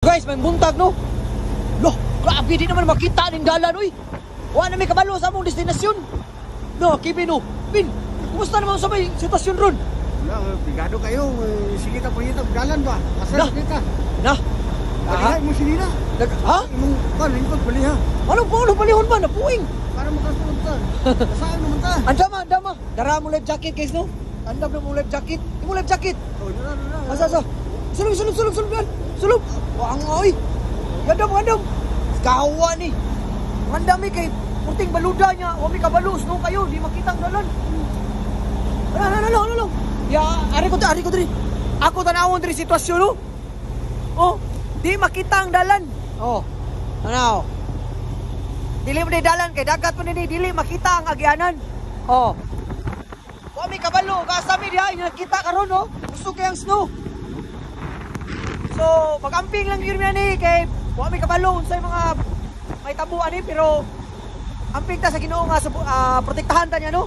Guys, may buntag, no? Loh, grabe, di naman makita ning dalan, uy. Wa na may kabalo sa among destinasyon. No, Kevin, no. Bin, kumusta naman sa may sitwasyon ron? Wala, brigado kayo. Sige ta pangita dalan ba? Asa Na. kita? Na? Baliha mo sinina. Nag, ha? Imong kan lingkod baliha. Ano po, ano balihon ba? Napuing. Para makasulod ta. Saan naman ta? Andama, andama. Dara mo life jacket, guys, no? Andam na mo life jacket. Imo life jacket. Oh, nara nara. Asa, asa. Sulub, sulub, sulub, sulub yan. Sulub. Wang, oy. Gandam, gandam. Kawa ni. Ang dami kay puting baluda niya. Wa mi kabalo, snow kayo, di makita ang dalan. Ano, ano, ano, ano, ano. Ya, ari ko diri. Ako tanawon diri sitwasyon, no? Oh, di makita ang dalan. Oh. Ano? Dili mo di dalan kay dagat po nini, dili makita ang agianan. Oh. Wa mi kabalo, kaasa mi diha nakita karon, no? Gusto kay ang snow. So, mag-amping lang yun mi ani kay wa mi kabalo unsay mga may tabo ani, pero amping ta sa Ginoo nga protektahan ta niya, no?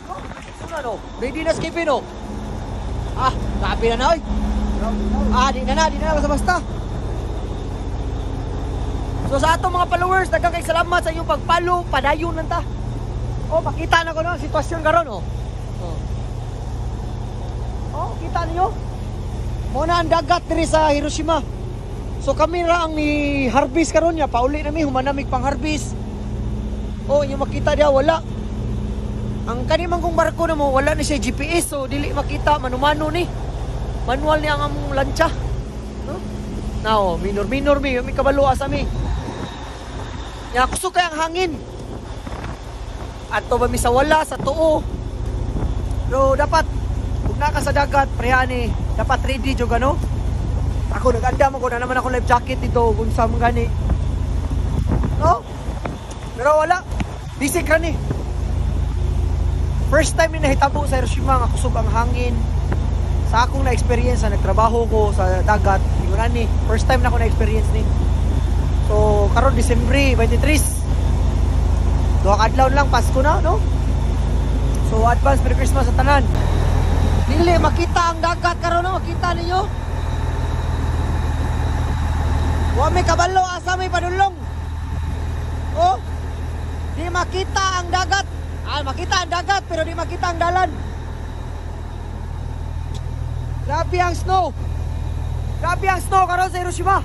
No? So, ano? Ready na si Kevin, no? Ah, grabe na na, oy. Ah, di na na, di na basta-basta. So sa atong mga followers, daghang kay salamat sa inyong pag-follow, padayon lang ta. Oh, makita na ko, no, ang sitwasyon karon, oh. Oh. Oh, kita niyo? Mo na ang dagat diri sa Hiroshima. So kami ra ang ni harvest karon niya, pauli na mi humanamig pang harvest. Oh, inyo makita diha wala. Ang kani man kong barko na mo, wala ni siya GPS, so dili makita, manumano ni. Manual ni ang among lancha. No? Now, minor-minor mi, mi kabalo asa mi. Nya kusog kay ang hangin. Adto ba mi sa wala sa tuo. Pero dapat kung naka sa dagat, preha ni, dapat ready jud ano. Ako nag-andam ako na naman ako life jacket dito kung sa mga gani. No? Pero wala. Basic ra ni. First time ni nahitabo sa Hiroshima nga kusog ang hangin. Sa akong na-experience sa nagtrabaho ko sa dagat, ingon ni, first time na ako na-experience ni. So karon Disyembre 23. Duha ka adlaw lang Pasko na, no? So advance Merry Christmas sa tanan. Dili makita ang dagat karon, no? Makita ninyo. Wa may kabalo asa may padulong. Oh. Di makita ang dagat. Ah, makita ang dagat pero di makita ang dalan. Grabe ang snow. Grabe ang snow karon sa Hiroshima.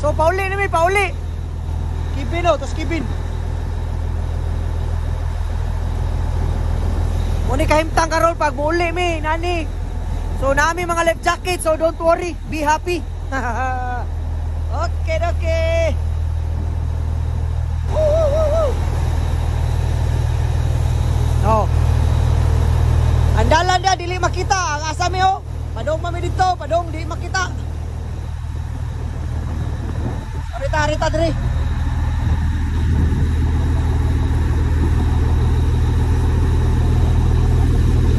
So pauli na mi, pauli. Kibin, oh, tas kibin. Muni kahimtang karon pag muuli mi, nani. So nami mga life jacket, so don't worry, be happy. Okay, okay. Woo, woo, woo, woo. No. Andalan dia dili makita ang asa mi, oh. Padong mami dito, padong di makita. Rita, rita diri.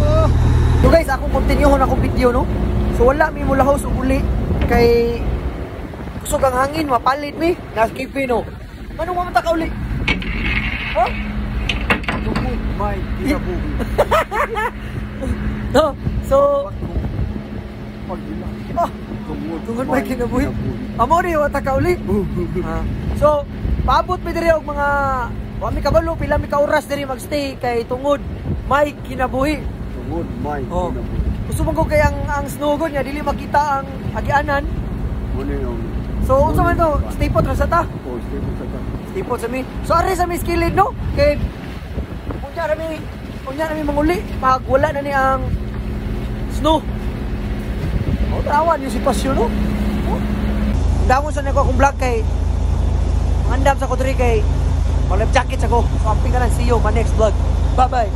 Oh. So guys, akong continue akong video, no. So wala mi mulahos og uli kay kusog ang hangin, mapalit mi. Naskipi, no. Manong wa man ta kauli? Oh? Tungod may kinabuhi. No. So pagila. Oh, tungod may kinabuhi. Amo ni wa ta kauli. Ah. So paabot mi diri og mga wa mi kabalo pila mi ka oras diri magstay kay tungod may kinabuhi. Tungod may Oh. kinabuhi. Gusto man ko kay ang snow god niya dili makita ang agianan. Muna yung So unsa man to? Stay put ra sa ta. Oh, stay put sa ta. Stay put sa mi. So ari sa mi skilid, no? Kay unya ra mi manguli pag wala na ni ang snow. Oh, tawa yung sitwasyon, no? Oh. Dangon sa nako akong vlog kay mandam sa ko diri kay life jacket sa ko. So amping ka lang, see you my next vlog. Bye bye.